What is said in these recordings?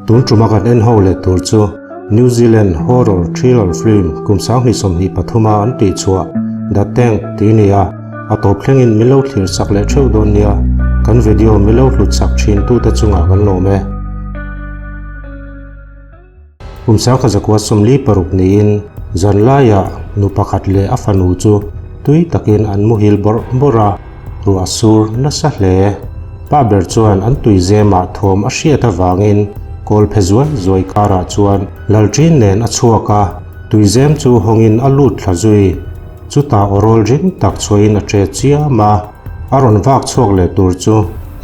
Tun tuma kan en ho leh tur chu New Zealand horror thriller film kum 2023 a an tih chhuah The Tank tih a ni a, a tawp thlengin min lo thlir chak leh theuh dawn nia, kan video min lo hlut chak thin tute chungah kan lawm e. Kum 1946 niin zanlaiah nu pakhat leh a fanu chu tui takin an muhil bawrh bawrh a, ruah sur nasa hle. Pa ber chuan an tui zemah thawm a hriat avangin kawl phe zuai zuai karah chuan lalṭin nen a chhuak a, tui zem chu hawngin a lut thla zui. Chutah aw rawl ring tak chhuahin a ṭe chiam a, a rawn vak chhuak leh tur chu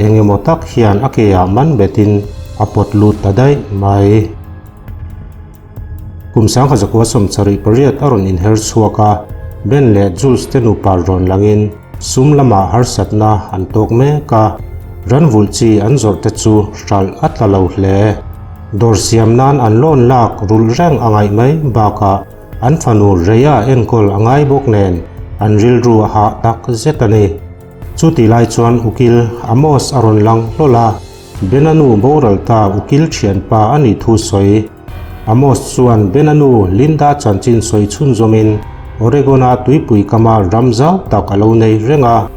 eng emaw tak hian a keah man betin a pawt lut ta daih mai. Kum 1978 a rawn inher chhuak a, Ben leh Jules te nupa rawn langin sum lamah harsatna an tawk mek a, ran vulh chi an zawrh te chu hralh a tla lo hle. Dawr siam nan an loan lak rulh reng a ngaih mai bakah An fanu Rhea enkawl a ngai bawk nen an rilru a hah tak zet a ni. Chuti lai chuan ukil Amos a rawn lang hlawl a, Bena nu boral ta ukil thianpa a nih thu sawi. Amos chuan Bena nu Linda chanchin sawi chhunzawmin Oregon-a tuipui kama ram zau tak a lo nei reng a.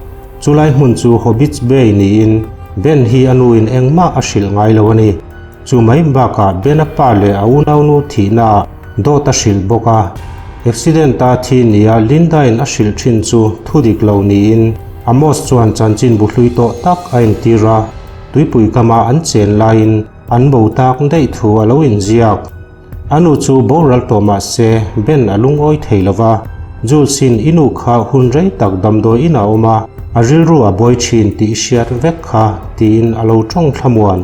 Chulai hmun chu Hobbits Bay niin Ben hi a nuin engmah a hrilh ngai lo a ni. Chu mai bakah Bena pa leh a unaunu thihnaah dawt a hrilh bawk a. Accident-a thi nia Linda-in a hrilh thin chu thu dik lo niin Amos chuan chanchin bu hlui tawh tak a entir a, tuipui kama an chen laiin an bo tak daih thu a lo inziak. A nu chu boral tawh mah se Ben a lungawi thei lo va, Jules-in i nu kha hun rei tak damdawi inah a awm a, a rilru a buai thin tih i hriat vek kha tiin a lo tawng thlamuan.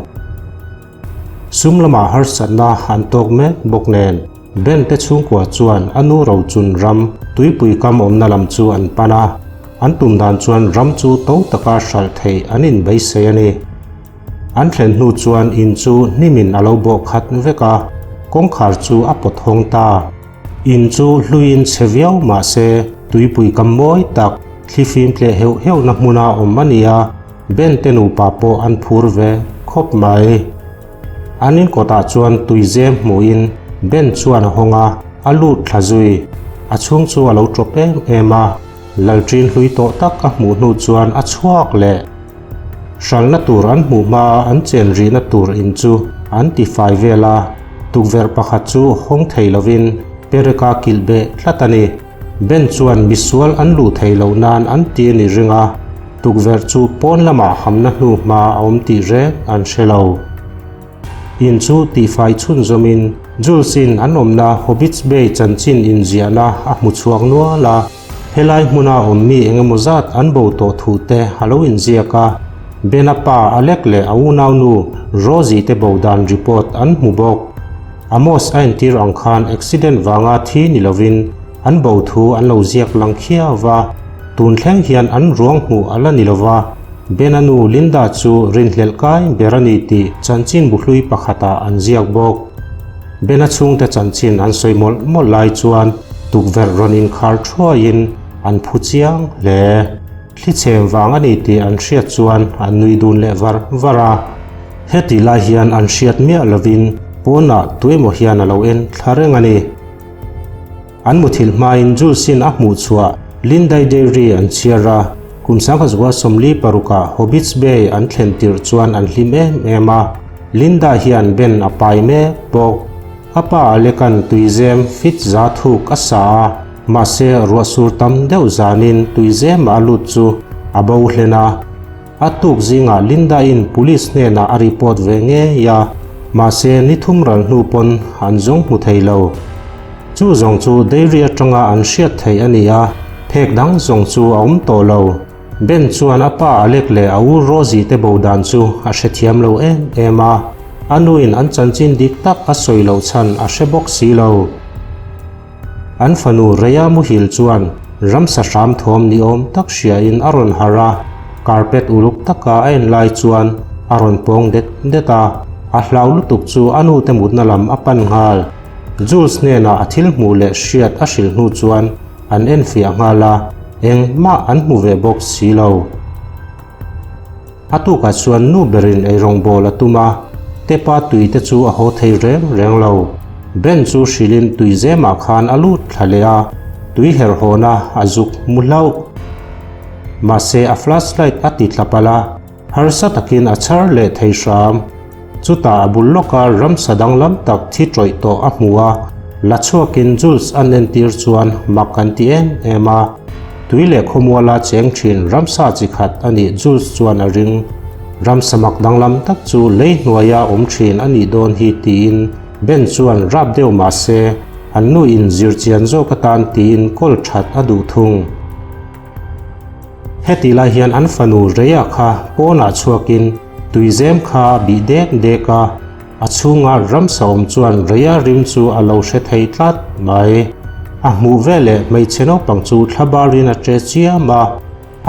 Sum lamah harsatna an tawk mek bawk nen Ben te chhungkua chuan a nu rochun ram tuipui kam awmna lam chu an pan a, an tum dan chuan ram chu to taka hralh theih an inbeisei a ni. An thlen hnu chuan in chu hnimin a lo bawh khat vek a, kawngkhar chu a pawt hawng ta. In chu hluiin chhe viau mah se tuipui kam mawi tak thlifim tleh heuh heuhna hmuna awm a ni a, Ben te nupa pawh an phur ve khawp mai. An in kawtah chuan tuizem hmuhin Ben chuan a hawng a, a lut thla zui. A chhung chu a lo tawp em em a, lalṭin hlui tawh tak a hmuh hnu chuan a chhuak leh. Hralhna tur an hmuh hma a an chen rihna tur in chu an ti fai vel a, tukverh pakhat chu hawng thei lovin pereka kilh beh tlat a ni. Ben chuan misual an luh thei loh nan an ti a ni ring a, tukverh chu pawn lamah hamna hnu hma a awm tih reng an hre lo. In chu tihfai chhunzawmin Jules-in an awmna Hobbits Bay chanchin inziahna a hmu chhuak nual a. Helai hmuna awm mi eng emaw zat an bo tawh thu te a lo inziak a, Bena pa Alec leh a unaunu Rosie te bo dan report an hmu bawk. Amos a entir ang khan accident vanga thi ni lovin an bo thu an lo ziak lang khiau va, tun thleng hian an ruang hmuh a la ni lova, Bena nu Linda chu rinhlelh kai ber a ni tih chanchin bu hlui pakhatah an ziak bawk. Bena chhungte chanchin an sawi mawlh mawlh lai chuan tukverh rawn inkhar thuaiin an phu chiang hle. Thli chhem vang a ni tih an hriat chuan an nui dun leh var var a. Heti lai hian an hriat miah lovin pawnah tuemaw hian a lo en thla reng a ni. An muthilh hmain Jules-in a hmuh chhuah Lindai Dairy an chhiar a, kum 1946 ah Hobbits Bay an thlen tirh chuan an hlim em em a. Linda hian Ben a pai mek bawk. A pa Alec-a'n tuizem fit za thuk a sa a, mahse ruahsur tam deuh zanin tuizema a lut chu a bo hlen a. A tuk zingah Linda-in police hnenah a report ve ngei a, mahse ni thum ral hnu pawn an zawng hmu thei lo. Chu zawng chu dairy atanga an hriat theih a ni a, phek dang zawng chu a awm tawh lo. Ben chuan a pa Alec leh a u Rosie te bo dan chu a hrethiam lo em em a, a nuin an chanchin dik tak a sawi loh chhan a hre bawk si lo. An fanu Rhea muhil chuan ramsa hram thawm ni awm tak hriain a rawn harh a, carpet uluk taka a en lai chuan a rawn pawng det det a, a hlau lutuk chu a nute mutna lam a pan nghal. Jules hnenah a thil hmuh leh hriat a hrilh hnu chuan an enfiah nghal a, engmah an hmu ve bawk si lo. A tukah chuan nu berin eirawngbawl a tum a, Tepa tui te chu a haw thei reng reng lo. Ben chu hrilhin tui zemah khan a lut thla leh a, tui herhawna a zuk mu hlauh. Mahse a flashlight a ti tla palh a, harsa takin a chhar leh thei hram. Chutah a bul lawka ramsa danglam tak thi tawih tawh a hmu a, la chhuakin Jules an entir chuan mak an ti em em a. Tui leh khawmuala cheng thin ramsa chi khat a nih Jules chuan a ring. Ramsa mak danglam tak chu lei hnuaia awm thin a nih dawn hi tiin Ben chuan rap deuh mah se an nu in zir chian zawk atan tiin kawl that a duh thung. Heti lai hian an fanu Rhea kha pawnah chhuakin tuizem kha a bih dek dek a, a chhunga ramsa awm chuan Rhea rim chu a lo hre thei tlat mai. A hmuh veleh hmeichhe naupang chu thlabarin a ṭe chiam a,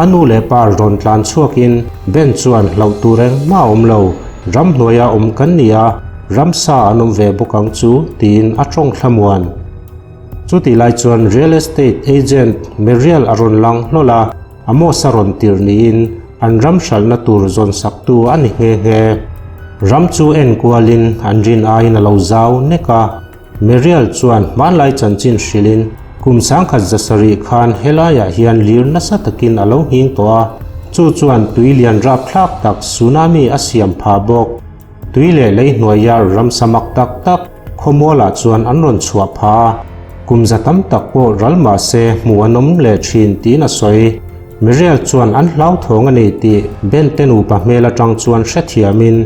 a nu leh pa rawn tlan chhuakin Ben chuan hlauh tur engmah a awm lo, ramhnuaia awm kan ni a, ramsa an awm ve bawk ang chu tiin a ṭawng thlamuan. Chutih lai chuan Real Estate Agent Meriel a rawn lang hlawl a, Amos a rawn tirh niin an ram hralhna tur zawn saktu a ni nghe nghe. Ram chu en kualin an rin aiin a lo zau nek a, Meriel chuan hmanlai chanchin hrilhin kum sangkhat zasarih khan helaiah hian lir nasa takin a lo nghing tawh a, chu chuan tui lian rapthlak tak tsunami a siam phah bawk. Tui leh lei hnuaia ramsa mak tak tak khawmualah chuan an rawn chhuah pha a, kum za tam tak pawh ral mah se hmuh an awm leh thin tiin a sawi. Miriel chuan an hlauthawng a ni tih Ben te nupa hmel atang chuan hrethiamin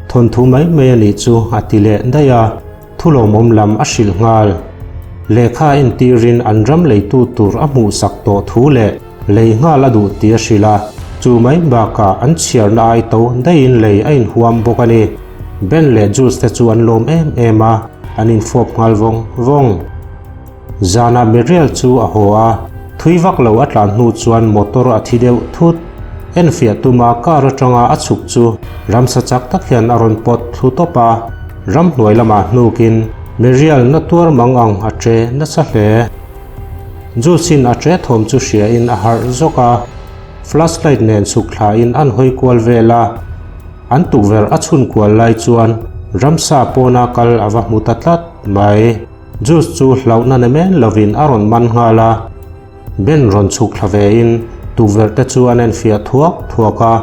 thawnthu mai mai a nih chu a ti leh daih a. Thu lawmawm lam a hrilh nghal. Lehkha entirin an ram leitu tur a hmuhsak tawh thu leh lei nghal a duh tih a hrilh a, chu mai bakah an chhiarna ai to daihin lei a inhuam bawk a ni. Ben leh Jules te chu an lawm em em a, an infawp nghal vawng vawng. Zanah Miriel chu a haw a, thui vak lo a tlan hnu chuan motor a thi deuh thut. Enfiah tuma car atanga a chhuk chu ramsa chak tak hian a rawn pawt thlu tawp a, ramhnuai lamah hnukin Miriel na tuar mang ang a che nasa hle. Jules-in a che thawm chu hriain a harh zawk a, flashlight nen chhuk thlain an hawi kual vel a, an tukverh a chhun kual lai chuan ramsa pawna kal a va hmu ta tlat mai. Juice chu hlauhna ne men lovin a rawn man nghal a, Ben rawn chhuk thla vein tukverh te chu an enfiah thuak thuak a,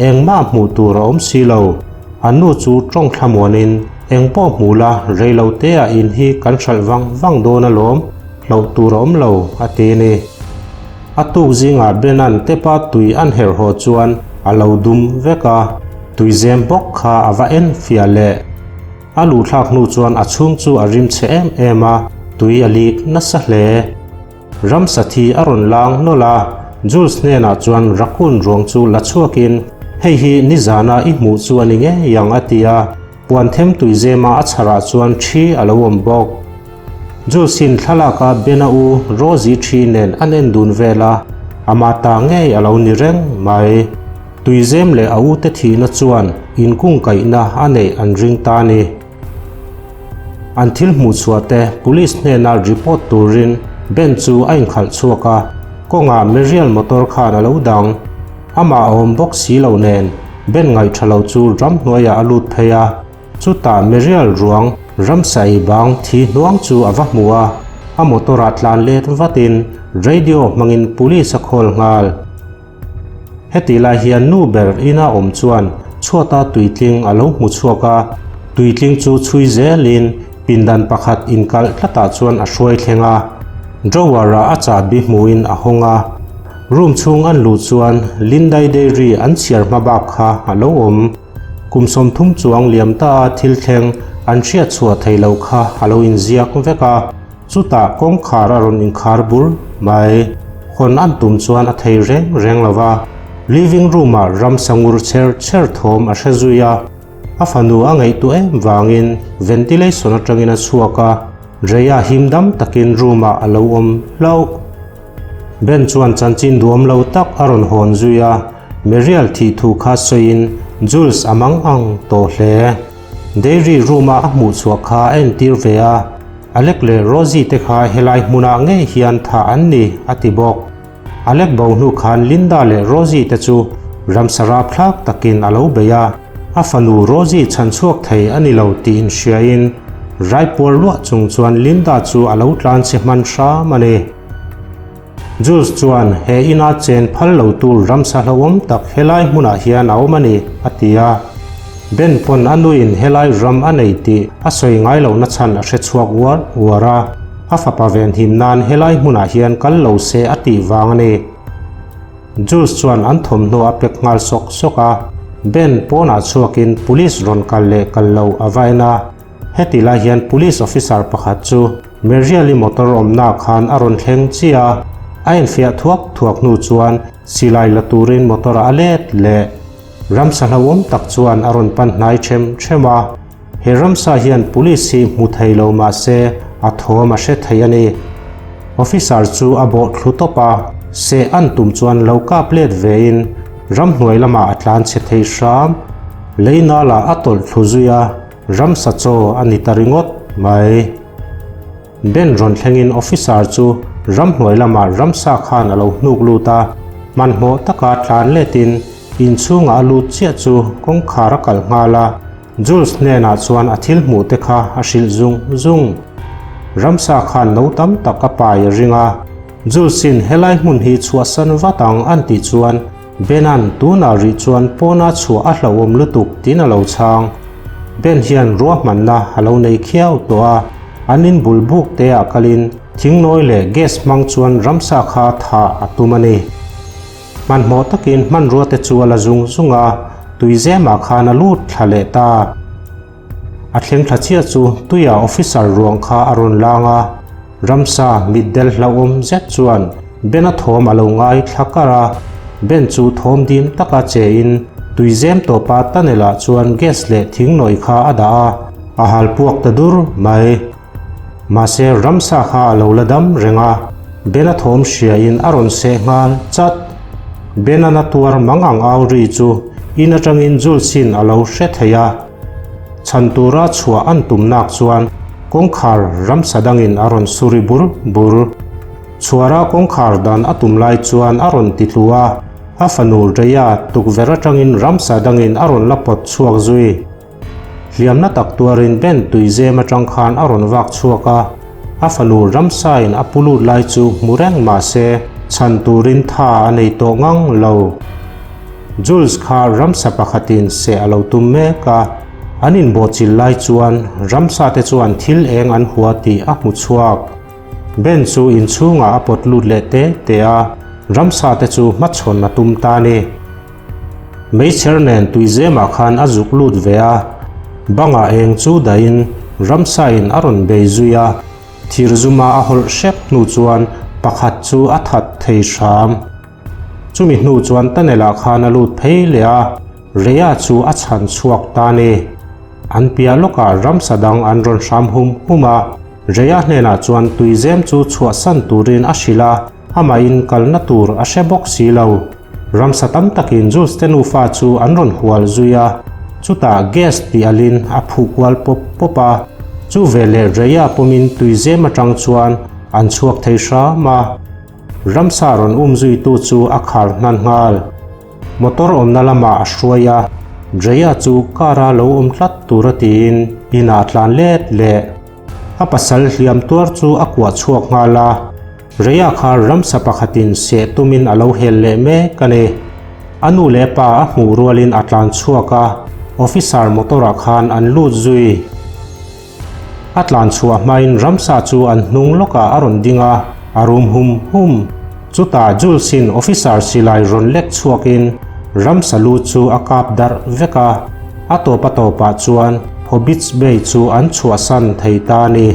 engmah hmuh tur a awm si lo. An nu chu tawng thlamuanin, Engpawh hmu la, rei lo teah in hi kan hralh vang vang dawn alawm, hlauh tur a awm lo, a ti a ni. A tuk zingah Bena'n tepa tui an herh haw chuan a lo dum vek a, tuizem bawk kha a va enfiah leh. A luhthlak hnu chuan a chhung chu a rim chhe em em a, tui a lik nasa hle. Ramsa thi a rawn lang nawlh a, Jules hnenah chuan raccoon ruang chu la chhuakin, Hei hi nizana i hmuh chu a ni ngei ang a ti a, puan them tui zema a chharah chuan thi a lo awm bawk. Jules-in thlalaka Bena u Rosie thi nen an en dun vel a, ama ta ngei a lo ni reng mai. Tuizem leh a ute thihna chuan inkungkaihna a neih an ring ta a ni. An thil hmuhchhuah te police hnena report turin Ben chu a inkhalh chhuak a, kawngah Merial motor khan a lo dang. Amah a awm bawk si lo nen Ben ngaihṭha lo chu ramhnuaiah a lut phei a. Chutah Merial ruang ramsa ei bang thi hnuang chu a va hmu a, a motor-ah tlan let vatin radio hmangin police a call nghal. Hetih lai hian nu ber ina awm chuan chhuata tuitling a lo hmu chhuak a, tuitling chu chhui zelin pindan pakhat inkalh tlatah chuan a hruai thleng a. Drawer-ah a chahbi hmuin a hawng a, room chhung an luh chuan Lindai Dairy an chhiar hma bak kha a lo awm. Kum 30 chuang liam ta a thil thleng an hriat chhuah thei lo kha a lo inziak vek a. Chutah kawngkhar a rawn inkhar bur mai. Hawn an tum chuan a thei reng reng lo va, living room-ah ramsa ngur cher cher thawm a hre zui a. A fanu a ngaihtuah em vangin ventilation atangin a chhuak a, Rhea him dam takin room-ah a lo awm hlauh. Ben chuan chanchin duam lo tak a rawn hawn zui a, Merial thih thu kha sawiin Jules a mang ang tawh hle. Dairy room-a a hmuh chhuah kha a entir ve a. Alec leh Rosie te kha helai hmunah ngei hian thah an ni, a ti bawk. Alec bo hnu khan Linda leh Rosie te chu Ramsa rapthlak takin a lo bei a, a fanu Rosie chhanchhuak thei a ni lo tih inhriain raipuar luah chung chuan Linda chu a lo tlan chhe hman hram a ni. Jules chuan he ina chen phal lo tur ramsa hlauhawm tak helai hmunah hian a awm a ni, a ti a. Ben pawn a nuin helai ram a nei tih a sawi ngai lohna chhan a hre chhuak uar uar a, a fapa venhim nan helai hmunah hian kal lo se a tih vang a ni. Jules chuan an thawmhnaw a pek nghal sawk sawk a, Ben pawnah chhuakin police rawn kal leh kal lo a va en a. Heti lai hian police officer pakhat chu Meriali motor awmnaah khan a rawn thleng chiah a, a enfiah thuak thuak hnu chuan silai la turin motor ah a let leh. Ramsa hlauhawm tak chuan a rawn pan hnai them them a, he ramsa hian police hi hmu thei lo mah se a thawm a hre thei a ni. Officer chu a bawh thlu tawp a, seh an tum chuan lo kap let vein ramhnuai lamah a tlan chhe thei hram. Lei nalah a tawlh thlu zui a. Ramsa chaw a ni ta ringawt mai. Ben rawn thlengin officer chu ramhnuai lamah ramsa khan a lo hnuk lut a, hmanhmawh taka tlan letin inchhungah a lut chiah chu kawngkhar a kalh nghal a, Jules hnenah chuan a thil hmuh te kha a hrilh zung zung. Ramsa khan no tam tak a pai a ring a, Jules-in helai hmun hi chhuahsan vat ang an tih chuan Benan tunah rih chuan pawna chhuah a hlauhawm lutuk tiin a lo chhang. Ben hian ruahmanna a lo nei khiau tawh a, an in bul buk te ah kalin thingnawi leh gas hmang chuan ramsa kha thah a tum a ni. Hmanhmawh takin hmanrua te chu a la zung zung a, tuizemah khan a lut thla leh ta. A thleng thla chiah chu tuia officer ruang kha a rawn lang a, ramsa mitdel hlauhawm zet chuan Ben-a thawm a lo ngai thla kar a, Ben chu thawm dim taka chein tuizem tawpa tunnel ah chuan gas leh thingnawi kha a dah a, a hal puak ta dur mai. Mahse ramsa kha a lo la dam reng a, Ben-a thawm hriain a rawn seh nghal chat. Ben-a na tuar mang ang au ri chu in atangin Jules-in a lo hre thei a. Chhan tura chhuah an tum nak chuan kawngkhar ramsa dangin a rawn suri bur bur. Chhuara kawngkhar dan a tum lai chuan a rawn ti tlu a, a fanu Rhea tukverh atangin ramsa dangin a rawn la pawt chhuak zui. Hliamna tak tuarin Ben tuizem atang khan a rawn vak chhuak a, a fanu ramsain a pu lut lai chu hmu reng mah se chhan turin tha a nei tawh ngang lo. Jules kha ramsa pakhatin seh a lo tum mek a, an inbawhchilh lai chuan ramsa te chuan thil eng an hua tih a hmu chhuak. Ben chu inchhungah a pawt lut leh te te a, ramsa te chu hmachhawn a tum ta a ni. Meichher nen tuizemah khan a zuk lut ve a, bangah eng chu dahin ramsain a rawn bei zui a, thirzuma a hawlh hrep hnu chuan pakhat chu a that thei hram. Chumi hnu chuan tunnel-ah khan a lut phei leh a, Rhea chu a chhan chhuak ta a ni. An piah lawkah ramsa dang an rawn hram hum hum a, Rhea hnenah chuan tuizem chu chhuahsan turin a hrilh a, amahin kalna tur a hre bawk si lo. Ramsa tam takin Jules te nufa chu an rawn hual zui a, chutah gas tih alin a phuh kual pawp pawp a, chu veleh Rhea pawmin tuizem atang chuan an chhuak thei hram a. Ramsa rawn um zuitu chu a khar hnan nghal. Motor awmna lamah a hruai a, Rhea chu car a lo awm tlat tura tiin inah a tlan let leh. A pasal hliam tuar chu a kuah chhuak nghal a. Rhea kha ramsa pakhatin seh tumin a lo hel leh mek a ni. A nu leh pa a hmuh rualin a tlan chhuak a, officer motor-ah khan an lut zui. A tlan chhuah hmain ramsa chu an hnung lawkah a rawn ding a, a rum hum hum. Chutah Jules-in officer silai rawn lek chhuakin ramsa lu chu a kap darh vek a, a tawp a tawpah chuan Hobbits Bay chu an chhuahsan thei ta a ni.